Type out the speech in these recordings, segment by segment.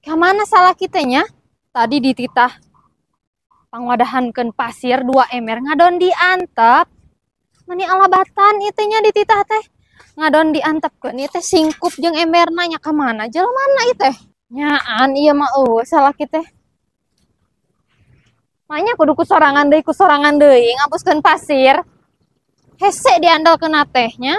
Kamana salah kitanya? Tadi dititah pangwadahankeun pasir 2 ember ngadon diantep. Meni alabatan ieu nya dititah teh. Ngadon diantepkeun ieu teh singkup jeung emberna nya kamana jelema ieu teh? Nyaan ieu mah eueuh salah kita. Makanya kudu ku sorangan deui ngapuskeun pasir. Hese diandalkeun teh nya.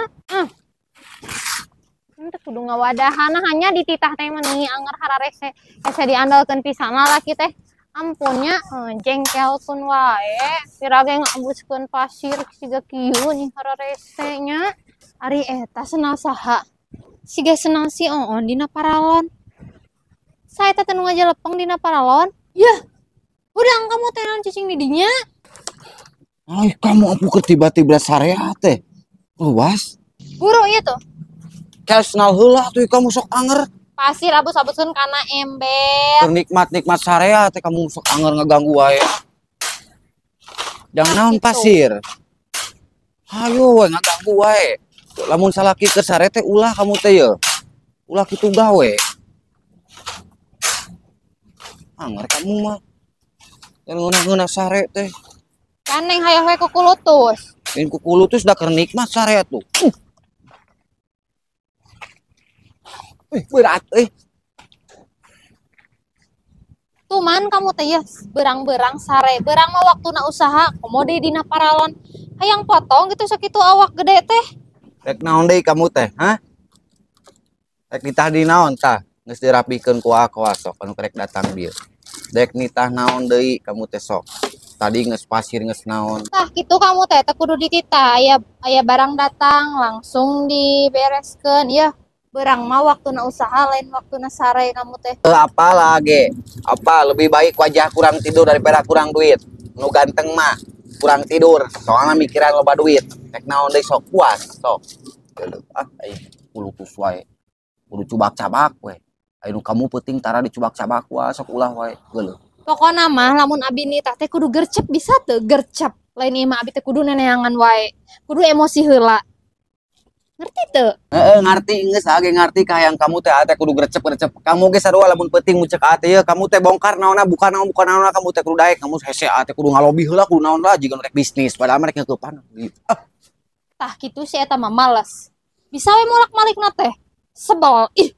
Teu kudu ngawadahan hanya dititah teh meni anger hararese. Hese diandalkeun pisan lalaki teh. Ampunnya jengkelkeun wae. Pira ge ngabuskeun pasir siga kieu nih hararese nya. Ari eta senal saha? Siga senal si Oon dina paralon. Saya teh nu ngajelepeng dina paralon. Yah. Hudang kamu teh naon cicing di dinya? Ay, kamu ampuh tiba-tiba sarea teh. Luas. Buru ieu tuh. Kayak senal heula tuh kamu sok anger. Pasir abus-abuskeun kana ember. Keur nikmat-nikmat sarea teh kamu sok anger ngeganggu wae. Jangan naon pasir. Hayo we ngaganggu wae. Lamun salaki keur sare teh ulah kamu teh ye. Ulah kitu gawe. Anger kamu mah. Yang ngeunah-ngeunah sare teh. Kaneng hayang we kukulutus. Lain kukulutus da keur nikmat sare tuh. Berat euy. Tuman kamu teh ya berang-berang sare. Berang mah waktuna usaha komo deui dina paralon. Hayang potong gitu sakitu awak gede teh. Rek naon deui kamu teh, hah? Rek nitah di naon tah? Geus dirapikeun ku aku sok anu rek datang bieu. Dek nitah naon deui kamu teh sok. Tadi geus pasir geus naon. Tah kitu kamu teh teu kudu dititah. Aya barang datang langsung dibereskeun ya. Berang mah waktuna usaha lain waktuna sare kamu teh. Apa lagi? Apa lebih baik wajah kurang tidur daripada kurang duit? Nu ganteng mah kurang tidur, soalnya mikiran loba duit. Rek naon deui sok puas sok. Ah, ai kulutus wae. Kudu cubak-cabak we. Anu kamu penting tara dicubak-cabak wae sok ulah wae. Geuleuh. Pokona mah lamun abi nitah teh kudu gercep bisa teu gercep. Lain ieu mah abi teh kudu neneangan wae. Kudu emosi heula. Ngerti teu? Heeh, ngerti geus age ngerti kahayang kamu teh ate kudu gercep-gercep. Kamu ge sarua lamun penting mun cek ate ye kamu teh bongkar naonna buka naon buka naonna kamu teh kudu daek kamu hese ate kudu ngalobi heula kudu naon lah jiga rek bisnis padahal mah rek ngeukepan. Ah. Tah kitu si eta mah males. Bisa we molak-malikna teh. Sebel ih.